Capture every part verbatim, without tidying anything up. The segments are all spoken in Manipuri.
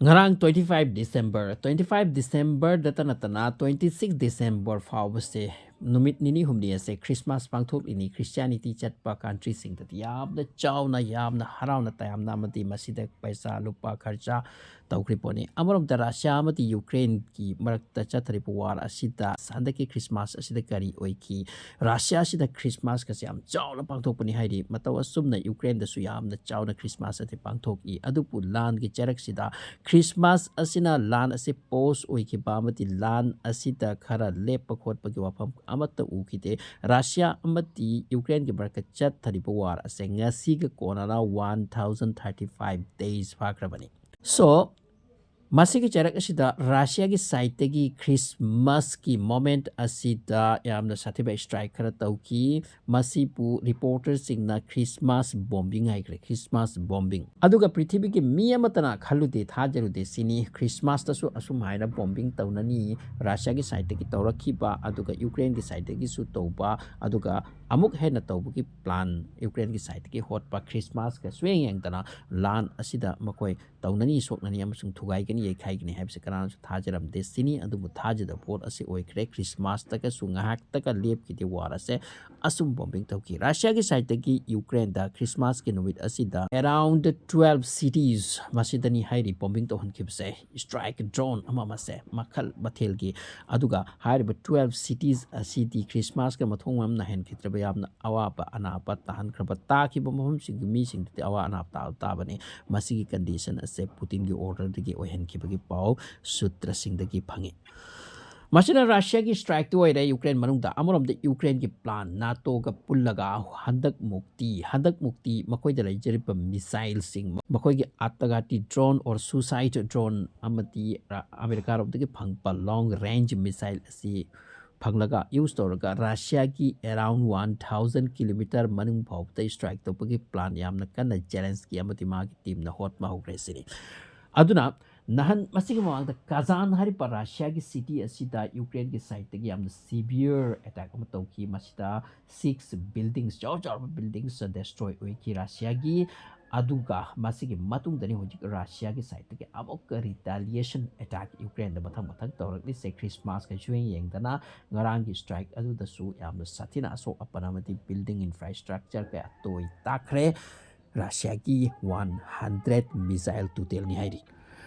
ꯉꯔꯥꯡ twenty five December, twenty five Decemberꯗꯇ ꯅꯠꯇꯅ twenty six December ꯐꯥꯎꯕꯁꯦ, ꯅꯨꯃꯤꯠ ꯅꯤꯅꯤ ꯍꯨꯝꯅꯤ ꯑꯁꯦ Christmas ꯄꯥꯡꯊꯣꯛꯂꯤꯅꯤ꯫ Christianity ꯆꯠꯄ countryꯁꯤꯡꯗꯗꯤ ꯌꯥꯝꯅ ꯆꯥꯎꯅ, ꯌꯥꯝꯅ ꯍꯔꯥꯎꯅ ꯇꯌꯥꯝꯅ ꯑꯃꯗꯤ ꯃꯁꯤꯗ ꯄꯩꯁꯥ ꯂꯨꯄꯥ ꯈꯔꯆꯥ ꯇꯧꯈ꯭ꯔꯤ ꯄꯣꯠꯅꯤ꯫ ꯑꯃꯔꯣꯝꯗ Russia ꯑꯃꯗꯤ Ukraineꯒꯤ ꯃꯔꯛꯇ ꯆꯠꯊꯔꯤꯕ war ꯑꯁꯤꯗ ꯍꯟꯗꯛꯀꯤ Christmas ꯑꯁꯤꯗ ꯀꯔꯤ ꯑꯣꯏꯈꯤ? Russia ꯑꯁꯤꯗ Christmasꯀꯁꯦ ꯌꯥꯝ ꯆꯥꯎꯅ ꯄꯥꯡꯊꯣꯛꯄꯅꯤ ꯍꯥꯏꯔꯤ꯫ ꯃꯇꯧ ꯑꯁꯨꯝꯅ Ukraineꯗꯁꯨ ꯌꯥꯝꯅ ꯆꯥꯎꯅ Christmas ꯑꯁꯤ ꯄꯥꯡꯊꯣꯛꯏ꯫ ꯑꯗꯨꯕꯨ ꯂꯥꯟꯒꯤ ꯆꯩꯔꯛꯁꯤꯗ Christmas ꯑꯁꯤꯅ ꯂꯥꯟ ꯑꯁꯤ pause ꯑꯣꯏꯈꯤꯕ ꯑꯃꯗꯤ ꯂꯥꯟ ꯑꯁꯤꯗ ꯈꯔ ꯂꯦꯞꯄ ꯈꯣꯠꯄꯒꯤ ꯋꯥꯐꯝ ꯑꯃꯠꯇ ꯎꯈꯤꯗꯦ꯫ Russia ꯑꯃꯗꯤ Ukraineꯒꯤ ꯃꯔꯛꯇ ꯆꯠꯊꯔꯤꯕ war ꯑꯁꯦ ꯉꯁꯤꯒ ꯀꯣꯟꯅꯅ one thousand thirty five days ꯐꯥꯈ꯭ꯔꯕꯅꯤ꯫ So, ꯃꯁꯤꯒꯤ ꯆꯩꯔꯛ ꯑꯁꯤꯗ Russiaꯒꯤ sideꯇꯒꯤ Christmasꯀꯤ moment ꯑꯁꯤꯗ ꯌꯥꯝꯅ ꯁꯥꯊꯤꯕ strike ꯈꯔ ꯇꯧꯈꯤ꯫ ꯃꯁꯤꯕꯨ reporterꯁꯤꯡꯅ Christmas bombing ꯍꯥꯏꯈ꯭ꯔꯦ, Christmas bombing꯫ ꯑꯗꯨꯒ ꯄ꯭ꯔꯤꯊꯤꯕꯤꯒꯤ ꯃꯤ ꯑꯃꯠꯇꯅ ꯈꯜꯂꯨꯗꯦ, ꯊꯥꯖꯔꯨꯗꯦ ꯁꯤꯅꯤ꯫ Christmasꯇꯁꯨ ꯑꯁꯨꯝ ꯍꯥꯏꯅ bombing ꯇꯧꯅꯅꯤ, Russiaꯒꯤ sideꯇꯒꯤ ꯇꯧꯔꯛꯈꯤꯕ, ꯑꯗꯨꯒ Ukraineꯒꯤ sideꯇꯒꯤꯁꯨ ꯇꯧꯕ, ꯑꯗꯨꯒ ꯑꯃꯨꯛ ꯍꯦꯟꯅ ꯇꯧꯕꯒꯤ plan Ukraineꯒꯤ sideꯇꯒꯤ ꯍꯣꯠꯄ, Christmasꯀ ꯁꯨꯌꯦꯡ ꯌꯦꯡꯗꯅ ꯂꯥꯟ ꯑꯁꯤꯗ ꯃꯈꯣꯏ ꯇꯧꯅꯅꯤ, ꯁꯣꯛꯅꯅꯤ ꯑꯃꯁꯨꯡ ꯊꯨꯒꯥꯏꯒꯅꯤ, ꯌꯩꯈꯥꯏꯒꯅꯤ ꯍꯥꯏꯕꯁꯤ ꯀꯅꯥꯅꯁꯨ ꯊꯥꯖꯔꯝꯗꯦ ꯁꯤꯅꯤ꯫ ꯑꯗꯨꯕꯨ ꯊꯥꯖꯗꯕ ꯄꯣꯠ ꯑꯁꯤ ꯑꯣꯏꯈ꯭ꯔꯦ꯫ Christmasꯇꯒꯁꯨ ꯉꯥꯏꯍꯥꯛꯇꯒ ꯂꯦꯞꯈꯤꯗꯦ war ꯑꯁꯦ, ꯑꯁꯨꯝ bombing ꯇꯧꯈꯤ꯫ Russiaꯒꯤ sideꯇꯒꯤ Ukraineꯗ Christmasꯀꯤ ꯅꯨꯃꯤꯠ ꯑꯁꯤꯗ around twelve cities ꯃꯁꯤꯗꯅꯤ ꯍꯥꯏꯔꯤ bombing ꯇꯧꯍꯟꯈꯤꯕꯁꯦ, strike drone ꯑꯃ ꯑꯃꯁꯦ ꯃꯈꯜ ꯃꯊꯦꯜꯒꯤ꯫ ꯑꯗꯨꯒ ꯍꯥꯏꯔꯤꯕ twelve cities ꯑꯁꯤꯗꯤ Christmasꯀ ꯃꯊꯣꯡ ꯃꯔꯝ ꯅꯥꯏꯍꯟꯈꯤꯗ꯭ꯔꯕ ꯌꯥꯝꯅ ꯑꯋꯥꯕ ꯑꯅꯥꯕ ꯇꯥꯍꯟꯈ꯭ꯔꯕ, ꯇꯥꯈꯤꯕ ꯃꯐꯝꯁꯤꯡꯒꯤ ꯃꯤꯁꯤꯡꯗꯨꯗꯤ ꯑꯋꯥ ꯑꯅꯥꯕ ꯇꯥꯕ ꯇꯥꯕꯅꯤ꯫ ꯃꯁꯤꯒꯤ condition ꯑꯁꯦ Putinꯒꯤ orderꯗꯒꯤ ꯑꯣꯏꯍꯟꯈꯤꯕꯒꯤ ꯄꯥꯎ ꯁꯨꯇ꯭ꯔꯁꯤꯡꯗꯒꯤ ꯐꯪꯉꯤ꯫ ꯃꯁꯤꯅ Russiaꯒꯤ strikeꯇꯤ ꯑꯣꯏꯔꯦ Ukraine ꯃꯅꯨꯡꯗ꯫ ꯑꯃꯔꯣꯝꯗ Ukraineꯒꯤ plan, NATOꯒ ꯄꯨꯜꯂꯒ ꯍꯟꯗꯛꯃꯨꯛꯇꯤ, ꯍꯟꯗꯛꯃꯨꯛꯇꯤ ꯃꯈꯣꯏꯗ ꯂꯩꯖꯔꯤꯕ missileꯁꯤꯡ, ꯃꯈꯣꯏꯒꯤ ꯑꯇꯒꯥꯇꯤ drone or suicide drone ꯑꯃꯗꯤ ꯔ-, ꯑꯃꯦꯔꯤꯀꯥꯔꯣꯝꯗꯒꯤ ꯐꯪꯕ long range missile ꯑꯁꯤ ꯐꯪꯂꯒ use ꯇꯧꯔꯒ Russiaꯒꯤ around one thousand kilometer ꯃꯅꯨꯡ ꯐꯥꯎꯕꯗ strike ꯇꯧꯕꯒꯤ plan ꯌꯥꯝꯅ ꯀꯟꯅ Zelensky ꯑꯃꯗꯤ ꯃꯥꯒꯤ teamꯅ ꯍꯣꯠꯄ ꯍꯧꯈ꯭ꯔꯦ ꯁꯤꯅꯤ꯫ ꯑꯗꯨꯅ ꯅꯍꯥꯟ ꯃꯁꯤꯒꯤ ꯃꯃꯥꯡꯗ Kazan ꯍꯥꯏꯔꯤꯕ Russiaꯒꯤ city ꯑꯁꯤꯗ Ukraineꯒꯤ sideꯇꯒꯤ ꯌꯥꯝꯅ severe attack ꯑꯃ ꯇꯧꯈꯤ꯫ ꯃꯁꯤꯗ six buildings, ꯆꯥꯎ ꯆꯥꯎꯔꯕ buildings destroy ꯑꯣꯏꯈꯤ꯫ Russiaꯒꯤ ꯑꯗꯨꯒ ꯃꯁꯤꯒꯤ ꯃꯇꯨꯡꯗꯅꯤ ꯍꯧꯖꯤꯛ ꯔꯁꯤꯌꯥꯒꯤ ꯁꯥꯏꯠꯇꯒꯤ ꯑꯃꯨꯛꯀ ꯔꯤꯇꯥꯂꯤꯌꯦꯁꯟ ꯑꯦꯇꯥꯛ ꯌꯨꯀ꯭ꯔꯦꯟꯗ ꯃꯊꯪ ꯃꯊꯪ ꯇꯧꯔꯛꯂꯤꯁꯦ꯫ ꯈ꯭ꯔꯤꯁꯃꯥꯁꯀ ꯁꯨꯌꯦꯡ ꯌꯦꯡꯗꯅ ꯉꯔꯥꯡꯒꯤ ꯁ꯭ꯇ꯭ꯔꯥꯏꯛ ꯑꯗꯨꯗꯁꯨ ꯌꯥꯝꯅ ꯁꯥꯊꯤꯅ ꯑꯁꯣꯛ ꯑꯄꯟ ꯑꯃꯗꯤ ꯕꯤꯜꯗꯤꯡ ꯏꯟꯐ꯭ꯔꯥꯁ꯭ꯇ꯭ꯔꯛꯆꯔ ꯀꯌꯥ ꯇꯣꯏ ꯇꯥꯈ꯭ꯔꯦ꯫ ꯔꯁꯤꯌꯥꯒꯤ ꯋꯥꯟ ꯍꯟꯗ꯭ꯔꯦꯠ ꯃꯤꯁꯥꯏꯜ ꯇꯣꯇꯦꯜꯅꯤ ꯍꯥꯏꯔꯤ꯫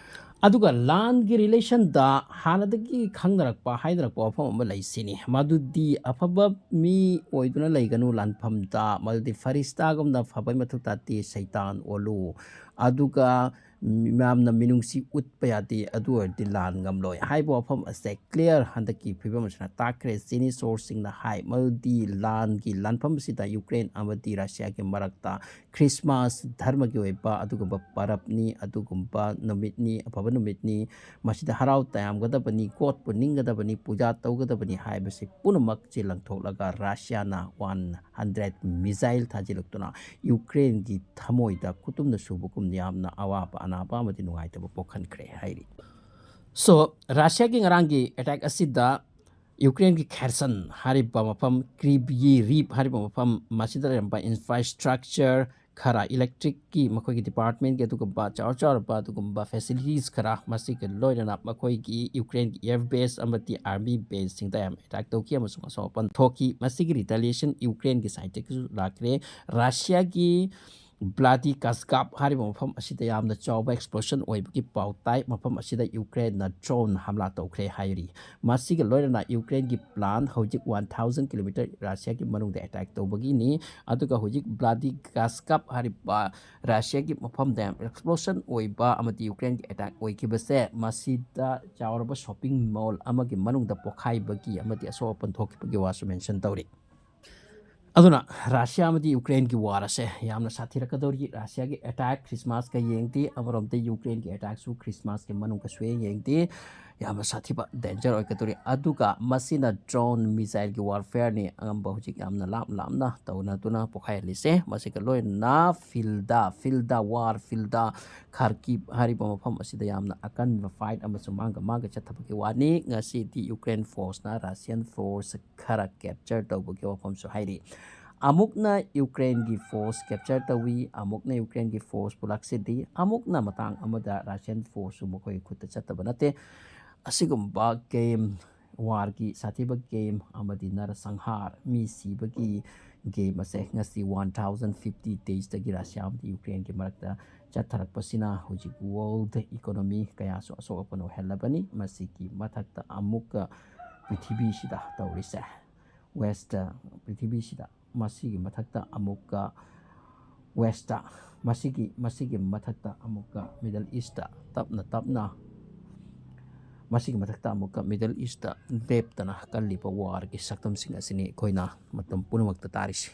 ꯑꯗꯨꯒ ꯂꯥꯟꯒꯤ ꯔꯤꯂꯦꯁꯟꯗ ꯍꯥꯟꯅꯗꯒꯤ ꯈꯪꯅꯔꯛꯄ ꯍꯥꯏꯅꯔꯛꯄ ꯋꯥꯐꯝ ꯑꯃ ꯂꯩꯁꯤꯅꯤ, ꯃꯗꯨꯗꯤ ꯑꯐꯕ ꯃꯤ ꯑꯣꯏꯗꯨꯅ ꯂꯩꯒꯅꯨ ꯂꯥꯟꯐꯝꯗ, ꯃꯗꯨꯗꯤ ꯐꯔꯤꯁꯇꯥꯒꯨꯝꯅ ꯐꯕꯩ ꯃꯊꯧ ꯇꯥꯗꯦ, ꯁꯩꯇꯥꯟ ꯑꯣꯜꯂꯨ꯫ ꯑꯗꯨꯒ ꯃꯤꯌꯥꯝꯅ ꯃꯤꯅꯨꯡꯁꯤ ꯎꯠꯄ ꯌꯥꯗꯦ, ꯑꯗꯨ ꯑꯣꯏꯔꯗꯤ ꯂꯥꯟ ꯉꯝꯂꯣꯏ ꯍꯥꯏꯕ ꯋꯥꯐꯝ ꯑꯁꯦ ꯀ꯭ꯂꯤꯌꯥꯔ ꯍꯟꯗꯛꯀꯤ ꯐꯤꯕꯝ ꯑꯁꯤꯅ ꯇꯥꯛꯈ꯭ꯔꯦ꯫ ꯆꯤꯅꯤ ꯁꯣꯔꯁꯁꯤꯡꯅ ꯍꯥꯏ, ꯃꯗꯨꯗꯤ ꯂꯥꯟꯒꯤ ꯂꯥꯟꯐꯝ ꯑꯁꯤꯗ ꯌꯨꯀ꯭ꯔꯦꯟ ꯑꯃꯗꯤ ꯔꯁꯤꯌꯥꯒꯤ ꯃꯔꯛꯇ ꯈ꯭ꯔꯤꯁꯃꯥꯁ ꯙꯔꯃꯒꯤ ꯑꯣꯏꯕ ꯑꯗꯨꯒꯨꯝꯕ ꯄꯔꯕꯅꯤ, ꯑꯗꯨꯒꯨꯝꯕ ꯅꯨꯃꯤꯠꯅꯤ, ꯑꯐꯕ ꯅꯨꯃꯤꯠꯅꯤ, ꯃꯁꯤꯗ ꯍꯔꯥꯎ ꯇꯌꯥꯝꯒꯗꯕꯅꯤ, ꯒꯣꯠꯄꯨ ꯅꯤꯡꯒꯗꯕꯅꯤ, ꯄꯨꯖꯥ ꯇꯧꯒꯗꯕꯅꯤ ꯍꯥꯏꯕꯁꯤ ꯄꯨꯝꯅꯃꯛꯁꯤ ꯂꯪꯊꯣꯛꯂꯒ ꯔꯁꯤꯌꯥꯅ ꯋꯥꯟ ꯍꯟꯗ꯭ꯔꯦꯠ ꯃꯤꯁꯥꯏꯜ ꯊꯥꯖꯤꯜꯂꯛꯇꯨꯅ ꯌꯨꯀ꯭ꯔꯦꯟꯒꯤ ꯊꯃꯣꯏꯗ ꯈꯨꯇꯨꯝꯅ ꯁꯨꯕꯒꯨꯝ ꯌꯥꯝꯅ ꯑꯋꯥꯕ ꯑꯅꯥꯕ ꯑꯃꯗꯤ ꯅꯨꯡꯉꯥꯏꯇꯕ ꯄꯣꯛꯍꯟꯈ꯭ꯔꯦ ꯍꯥꯏꯔꯤ꯫ ꯁꯣ, ꯔꯁꯤꯌꯥꯒꯤ ꯉꯔꯥꯡꯒꯤ ꯑꯦꯇꯦꯛ ꯑꯁꯤꯗ ꯌꯨꯀ꯭ꯔꯦꯟꯒꯤ ꯈꯦꯔꯁꯟ ꯍꯥꯏꯔꯤꯕ ꯃꯐꯝ, ꯀ꯭ꯔꯤꯕꯌꯤ ꯔꯤꯞ ꯍꯥꯏꯔꯤꯕ ꯃꯐꯝ, ꯃꯁꯤꯗ ꯂꯩꯔꯝꯕ ꯏꯟꯐ꯭ꯔꯥꯁ꯭ꯇ꯭ꯔꯛꯆꯔ ꯈꯔ, ꯏꯂꯦꯛꯇ꯭ꯔꯤꯛꯀꯤ ꯃꯈꯣꯏꯒꯤ ꯗꯤꯄꯥꯔꯠꯃꯦꯟꯒꯤ ꯑꯗꯨꯒꯨꯝꯕ ꯆꯥꯎ ꯆꯥꯎꯔꯕ ꯑꯗꯨꯒꯨꯝꯕ ꯐꯦꯁꯤꯂꯤꯇꯤꯁ ꯈꯔ, ꯃꯁꯤꯒ ꯂꯣꯏꯅꯅ ꯃꯈꯣꯏꯒꯤ ꯌꯨꯀ꯭ꯔꯦꯟꯒꯤ ꯑꯦꯌꯔ ꯕꯦꯁ ꯑꯃꯗꯤ ꯑꯥꯔꯃꯤ ꯕꯦꯁꯁꯤꯡꯗ ꯌꯥꯝ ꯑꯦꯇꯦꯛ ꯇꯧꯈꯤ ꯑꯃꯁꯨꯡ ꯑꯁꯣꯛ ꯑꯄꯟ ꯊꯣꯛꯈꯤ꯫ ꯃꯁꯤꯒꯤ ꯔꯤꯇꯥꯂꯤꯌꯦꯁꯟ ꯌꯨꯀ꯭ꯔꯦꯟꯒꯤ ꯁꯥꯏꯠꯇꯒꯤꯁꯨ ꯂꯥꯛꯈ꯭ꯔꯦ꯫ ꯔꯁꯤꯌꯥꯒꯤ ꯕ꯭ꯂꯥꯗꯤꯀꯥꯁꯀꯥꯞ ꯍꯥꯏꯔꯤꯕ ꯃꯐꯝ ꯑꯁꯤꯗ ꯌꯥꯝꯅ ꯆꯥꯎꯕ ꯑꯦꯛꯁꯄ꯭ꯂꯣꯁꯟ ꯑꯣꯏꯕꯒꯤ ꯄꯥꯎ ꯇꯥꯏ꯫ ꯃꯐꯝ ꯑꯁꯤꯗ ꯌꯨꯀ꯭ꯔꯦꯟꯅ ꯗ꯭ꯔꯣꯟ ꯍꯝꯂꯥ ꯇꯧꯈ꯭ꯔꯦ ꯍꯥꯏꯔꯤ꯫ ꯃꯁꯤꯒ ꯂꯣꯏꯅꯅ ꯌꯨꯀ꯭ꯔꯦꯟꯒꯤ ꯄ꯭ꯂꯥꯟ ꯍꯧꯖꯤꯛ ꯋꯥꯟ ꯊꯥꯎꯖꯟ ꯀꯤꯂꯣꯃꯤꯇꯔ ꯔꯁꯤꯌꯥꯒꯤ ꯃꯅꯨꯡꯗ ꯑꯦꯇꯦꯛ ꯇꯧꯕꯒꯤꯅꯤ꯫ ꯑꯗꯨꯒ ꯍꯧꯖꯤꯛ ꯕ꯭ꯂꯥꯗꯤꯀꯥꯁꯀꯥꯞ ꯍꯥꯏꯔꯤꯕ ꯔꯁꯤꯌꯥꯒꯤ ꯃꯐꯝꯗ ꯌꯥꯝ ꯑꯦꯛꯁꯄ꯭ꯂꯣꯁꯟ ꯑꯣꯏꯕ ꯑꯃꯗꯤ ꯌꯨꯀ꯭ꯔꯦꯟꯒꯤ ꯑꯦꯇꯦꯛ ꯑꯣꯏꯈꯤꯕꯁꯦ, ꯃꯁꯤꯗ ꯆꯥꯎꯔꯕ ꯁꯣꯞꯄꯤꯡ ꯃꯣꯜ ꯑꯃꯒꯤ ꯃꯅꯨꯡꯗ ꯄꯣꯈꯥꯏꯕꯒꯤ ꯑꯃꯗꯤ ꯑꯁꯣꯛ ꯑꯄꯟ ꯊꯣꯛꯈꯤꯕꯒꯤ ꯋꯥꯁꯨ ꯃꯦꯟꯁꯟ ꯇꯧꯔꯤ꯫ ꯑꯗꯨꯅ ꯔꯁꯤꯌꯥ ꯑꯃꯗꯤ ꯌꯨꯀ꯭ꯔꯦꯟꯒꯤ ꯋꯥꯔ ꯑꯁꯦ ꯌꯥꯝꯅ ꯁꯥꯊꯤꯔꯛꯀꯗꯧꯔꯤ꯫ ꯔꯁꯤꯌꯥꯒꯤ ꯑꯦꯇꯦꯛ ꯈ꯭ꯔꯤꯁꯃꯥꯁꯀ ꯌꯦꯡꯗꯦ, ꯑꯃꯔꯣꯝꯗ ꯌꯨꯀ꯭ꯔꯦꯟꯒꯤ ꯑꯦꯇꯦꯛꯁꯨ ꯈ꯭ꯔꯤꯁꯃꯥꯁꯀꯤ ꯃꯅꯨꯡꯒ ꯁꯨꯌꯦꯡ ꯌꯦꯡꯗꯦ꯫ ꯌꯥꯝꯅ ꯁꯥꯊꯤꯕ ꯗꯦꯟꯖꯔ ꯑꯣꯏꯒꯗꯧꯔꯤ꯫ ꯑꯗꯨꯒ ꯃꯁꯤꯅ ꯗ꯭ꯔꯣꯟ ꯃꯤꯁꯥꯏꯜꯒꯤ ꯋꯥꯔꯐꯤꯌꯔꯅꯤ ꯑꯉꯝꯕ ꯍꯧꯖꯤꯛ ꯌꯥꯝꯅ ꯂꯥꯞ ꯂꯥꯞꯅ ꯇꯧꯅꯗꯨꯅ ꯄꯣꯈꯥꯏꯍꯜꯂꯤꯁꯦ꯫ ꯃꯁꯤꯒ ꯂꯣꯏꯅꯅ ꯐꯤꯜꯗ, ꯐꯤꯜꯗ ꯋꯥꯔ ꯐꯤꯜꯗ ꯈꯥꯔꯀꯤꯞ ꯍꯥꯏꯔꯤꯕ ꯃꯐꯝ ꯑꯁꯤꯗ ꯌꯥꯝꯅ ꯑꯀꯟꯕ ꯐꯥꯏꯠ ꯑꯃꯁꯨꯡ ꯃꯥꯡꯒ ꯃꯥꯡꯒ ꯆꯠꯊꯕꯒꯤ ꯋꯥꯅꯤ꯫ ꯉꯁꯤꯗꯤ ꯌꯨꯀ꯭ꯔꯦꯟ ꯐꯣꯔꯁꯅ ꯔꯁꯤꯌꯥꯟ ꯐꯣꯔꯁ ꯈꯔ ꯀꯦꯞꯆꯔ ꯇꯧꯕꯒꯤ ꯋꯥꯐꯝꯁꯨ ꯍꯥꯏꯔꯤ꯫ ꯑꯃꯨꯛꯅ ꯌꯨꯀ꯭ꯔꯦꯟꯒꯤ ꯐꯣꯔꯁ ꯀꯦꯞꯆꯔ ꯇꯧꯏ, ꯑꯃꯨꯛꯅ ꯌꯨꯀ꯭ꯔꯦꯟꯒꯤ ꯐꯣꯔꯁꯄꯨ ꯂꯥꯛꯁꯤꯜꯂꯤ, ꯑꯃꯨꯛꯅ ꯃꯇꯥꯡ ꯑꯃꯗ ꯔꯁꯤꯌꯥꯟ ꯐꯣꯔꯁꯁꯨ ꯃꯈꯣꯏꯒꯤ ꯈꯨꯠꯇ ꯆꯠꯇꯕ ꯅꯠꯇꯦ꯫ ꯑꯁꯤꯒꯨꯝꯕ ꯒꯦꯝ, ꯋꯥꯔꯒꯤ ꯁꯥꯊꯤꯕ ꯒꯦꯝ ꯑꯃꯗꯤ ꯅꯔꯁꯪꯍꯥꯔ, ꯃꯤ ꯁꯤꯕꯒꯤ ꯒꯦꯝ ꯑꯁꯦ ꯉꯁꯤ ꯋꯥꯟ ꯊꯥꯎꯖꯟ ꯐꯤꯐꯇꯤ ꯗꯦꯖꯇꯒꯤ ꯔꯁꯤꯌꯥ ꯑꯃꯗꯤ ꯌꯨꯀ꯭ꯔꯦꯟꯒꯤ ꯃꯔꯛꯇ ꯆꯠꯊꯔꯛꯄꯁꯤꯅ ꯍꯧꯖꯤꯛ ꯋꯥꯔꯜꯗ ꯏꯀꯣꯅꯣꯃꯤ ꯀꯌꯥꯁꯨ ꯑꯁꯣꯛ ꯑꯄꯟ ꯑꯣꯏꯍꯜꯂꯕꯅꯤ꯫ ꯃꯁꯤꯒꯤ ꯃꯊꯛꯇ ꯑꯃꯨꯛꯀ ꯄ꯭ꯔꯤꯊꯤꯕꯤꯁꯤꯗ ꯇꯧꯔꯤꯁꯦ, ꯋꯦꯁꯇ ꯄ꯭ꯔꯤꯊꯤꯕꯤꯁꯤꯗ, ꯃꯁꯤꯒꯤ ꯃꯊꯛꯇ ꯑꯃꯨꯛꯀ ꯋꯦꯁꯇ, ꯃꯁꯤꯒꯤ, ꯃꯁꯤꯒꯤ ꯃꯊꯛꯇ ꯑꯃꯨꯛꯀ ꯃꯤꯗꯜ ꯏꯁꯇ ꯇꯞꯅ ꯇꯞꯅ, ꯃꯁꯤꯒꯤ ꯃꯊꯛꯇ ꯑꯃꯨꯛꯀ ꯃꯤꯗꯜ ꯏꯁꯇ ꯂꯦꯞꯇꯅ ꯀꯜꯂꯤꯕ ꯋꯥꯔꯒꯤ ꯁꯛꯇꯝꯁꯤꯡ ꯑꯁꯤꯅꯤ ꯑꯩꯈꯣꯏꯅ ꯃꯇꯝ ꯄꯨꯝꯅꯃꯛꯇ ꯇꯥꯔꯤꯁꯤ꯫